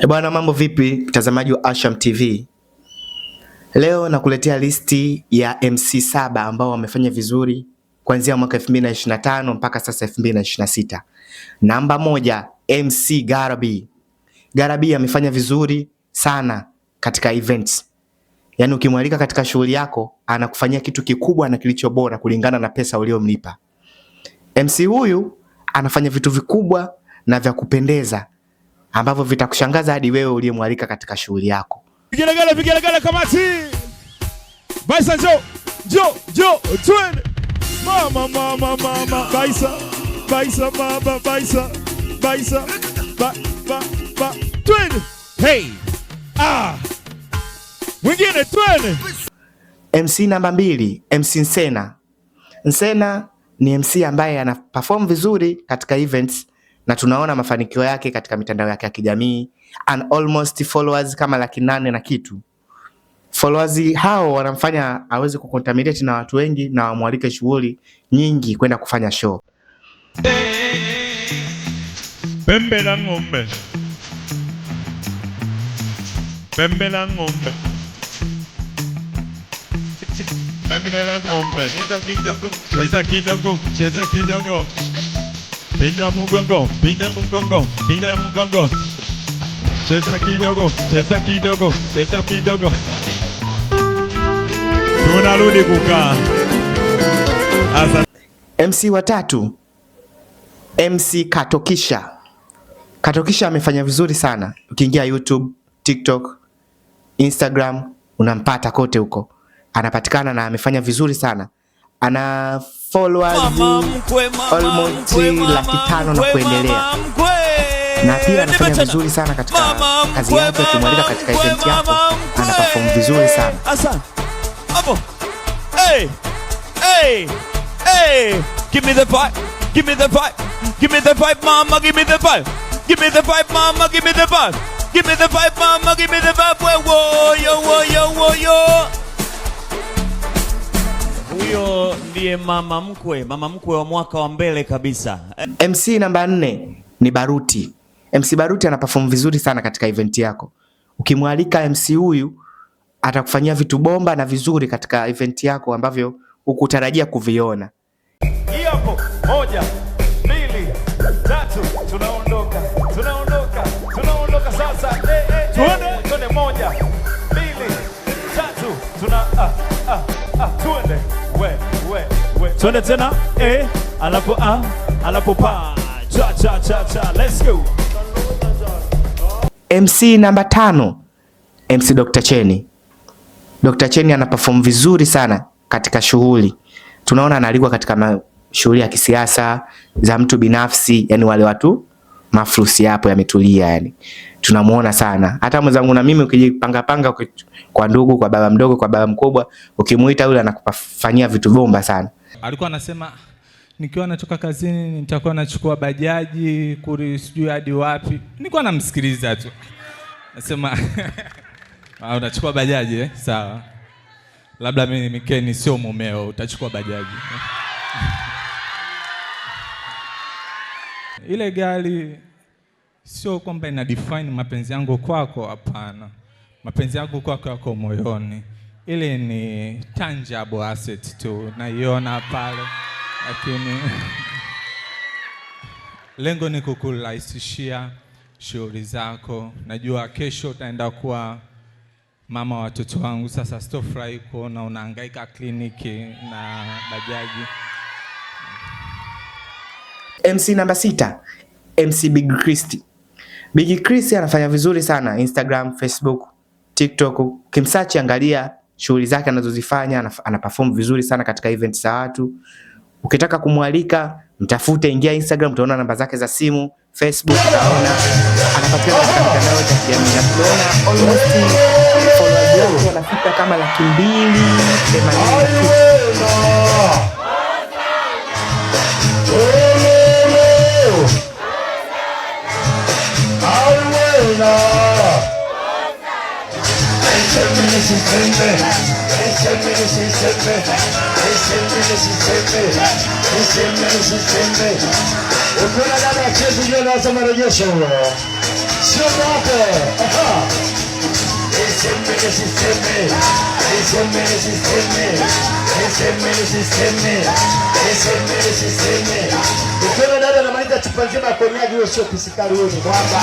Bwana, mambo vipi mtazamaji wa Asham TV? Leo nakuletea listi ya MC 7 ambao wamefanya vizuri kuanzia mwaka 2025 mpaka sasa 2026. Namba 1, MC Garabi. Garabi amefanya vizuri sana katika events. Yaani ukimwalika katika shughuli yako anakufanyia kitu kikubwa na kilicho bora kulingana na pesa uliyomlipa. MC huyu anafanya vitu vikubwa na vya kupendeza ambavyo vitakushangaza hadi wewe uliyemwalika katika shughuli yako. Vigelegele, vigelegele kamati. Baisa njo, njo, njo, twende. Mama, mama, mama, baisa, baisa, baba, baisa, baisa, ba, ba, ba, twende. Hey, ah. Mwingine twende. MC namba 2, MC Nsena. Nsena ni MC ambaye ana perform vizuri katika events na tunaona mafanikio yake katika mitandao yake ya kijamii, and almost followers kama 800,000 na kitu. Followers hao wanamfanya aweze kucontaminate na watu wengi na wamwalike shughuli nyingi kwenda kufanya show. Pembe la ng'ombe. Pembe la ng'ombe. Pembe la ng'ombe. Cheza kidogo, cheza kidogo. Pinda mgongo, pinda mgongo, pinda mgongo. Cheza kidogo, cheza kidogo, cheza kidogo. Tunarudi kukaa. Asa. MC wa 3, MC Katokisha. Katokisha amefanya vizuri sana. Ukiingia YouTube, TikTok, Instagram unampata kote huko. Anapatikana na amefanya vizuri sana. Ana followers almost 500,000 na kuendelea. Na pia anafanya vizuri sana katika kazi yake. Ukimwalika katika event yako ana perform vizuri sana. Asante. Hapo. Hey. Hey. Hey. Give me the vibe. Give me the vibe. Give me the vibe, mama, give me the vibe. Give me the vibe, mama, give me the vibe. Give me the vibe, mama, give me the vibe. Wo yo wo yo wo yo. Huyo ndiye mama mkwe, mama mkwe wa mwaka wa mbele kabisa. MC namba 4 ni Baruti. MC Baruti ana perform vizuri sana katika event yako. Ukimwalika MC huyu atakufanyia vitu bomba na vizuri katika event yako ambavyo hukutarajia kuviona. Hii hapo, 1, 2, 3, tunaondoka, tunaondoka, tunaondoka sasa. Tuende. Twende 1, 2, 3, tuna, ah, ah, ah, twende. We, we, we. Twende tena, alapo a, alapo pa. Cha, cha, cha, cha. Let's go. MC namba 5, MC Dr. Cheni. Dr. Cheni ana perform vizuri sana katika shughuli. Tunaona analikwa katika shughuli ya kisiasa za mtu binafsi, yani wale watu mafrusi hapo yametulia yani. Tunamuona sana. Hata mwenzangu na mimi ukijipanga panga kwa ndugu, kwa baba mdogo, kwa baba mkubwa, ukimuita yule anakufanyia vitu bomba sana. Alikuwa anasema nikiwa natoka kazini nitakuwa nachukua bajaji kuri sijui hadi wapi. Nilikuwa namsikiliza tu. Nasema unachukua bajaji? Sawa. Labda mimi Mikeni sio mumeo, utachukua bajaji. Ile gari sio kwamba ina define mapenzi yangu kwako, hapana. Mapenzi yangu kwako yako moyoni. Ile ni tangible asset tu, naiona pale. Lakini lengo ni kukurahisishia shughuli zako. Najua kesho utaenda kuwa mama wa watoto wangu. Sasa sitofurahi kuona unahangaika kliniki na bajaji. MC namba 6, MC Big Chris. Big Chris anafanya vizuri sana Instagram, Facebook, TikTok. Ukimsearch angalia shughuli zake anazozifanya, ana perform vizuri sana katika events za watu. Ukitaka kumwalika, mtafute, ingia Instagram utaona namba zake za simu, Facebook utaona anapatikana katika mitandao ya kijamii. Na tunaona almost followers wake wanafika kama 280,000 na kitu. Ukiona dada achezi ndio anaanza marejesho huyo. Twende hapo. Aha. Niseme nisiseme, niseme nisiseme, niseme nisiseme, niseme nisiseme. Ukiona dada anamaliza chupa nzima ya konyagi, huyo sio pisikari, huyo ni mwamba.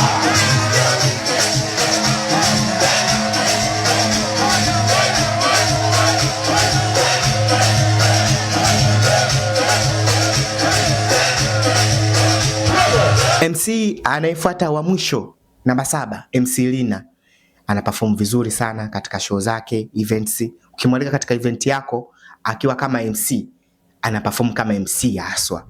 MC anayefuata wa mwisho namba 7, MC Lina ana perform vizuri sana katika show zake, events. Ukimwalika katika event yako akiwa kama MC, ana perform kama MC haswa.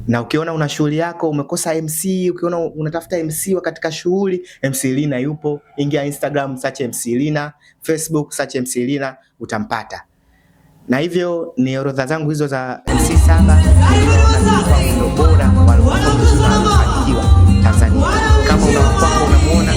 Na ukiona una shughuli yako umekosa MC, ukiona unatafuta MC wa katika shughuli, MC Lina yupo. Ingia Instagram, search MC Lina, Facebook search MC Lina, utampata. Na hivyo ni orodha zangu hizo za MC 7 niliyoona mimi kwangu ndio bora walioperform vizuri na waliofanikiwa Tanzania. Kama una wa kwako unamuona,